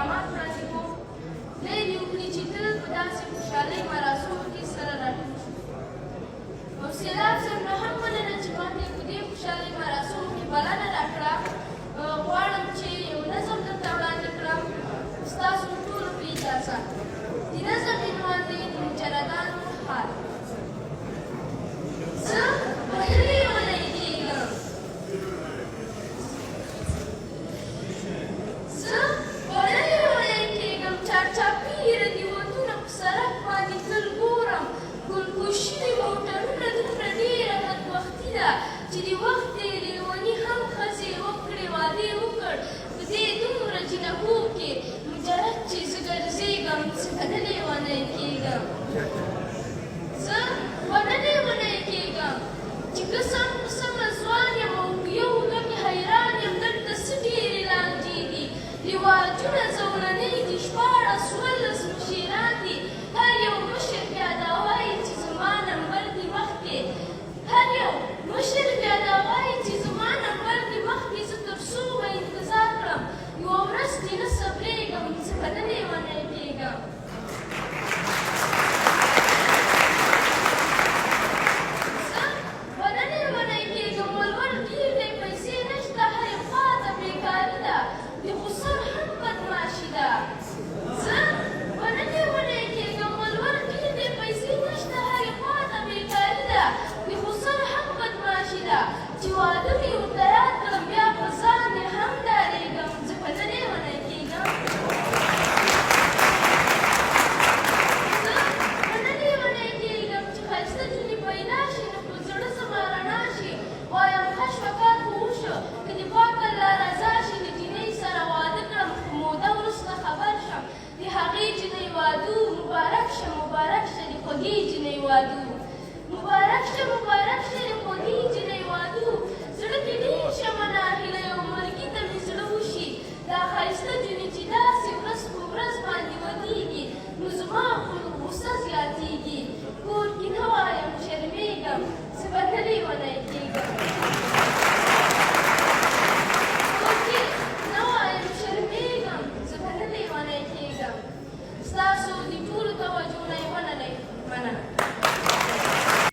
پیغامات وړاندې کوم. خدای دې وکړي چې تل په داسې خوشحالۍ مراسمو کې سره راټول شو. او سیلاب صاحب نه هم مننه چې ماته یې په دې خوشحالۍ مراسمو کې بلنه راکړه. غواړم چې یو نظم درته وړاندې کړم، ستاسو ټولو په اجازه. د نظم عنوان دی د مجردانو حال. زه په نه لیونی کېږم، زه په نه لیونی کېږم، چارچاپېره دي ودونه، په سړک باندې تل ګورم ګل شوي موټرونه، دومره ډېره بدبختي ده چې د وخت دې لیوني هم ښځې وکړې، وادې وکړ په دې دومره جینکو کې مجرد چې زه ګرځېږم، زه به نه لیونی کېږم، زه به نه لیونی کېږم، چې که سم په سمه ځوان یم او په یو غم حیران یم. دلته څه ډېرې لانجې دي، رواجونه زولنې دي، 16 17 مشران دي، هر یو مشر بیا دا وایي چې زما نمبر دی مخکې، هر یو مشر بیا دا وایي چې زما نمبر دی مخکې، زه تر څو به انتظار کړم، یوه ورځ چې نه صبرېږم، زه به نه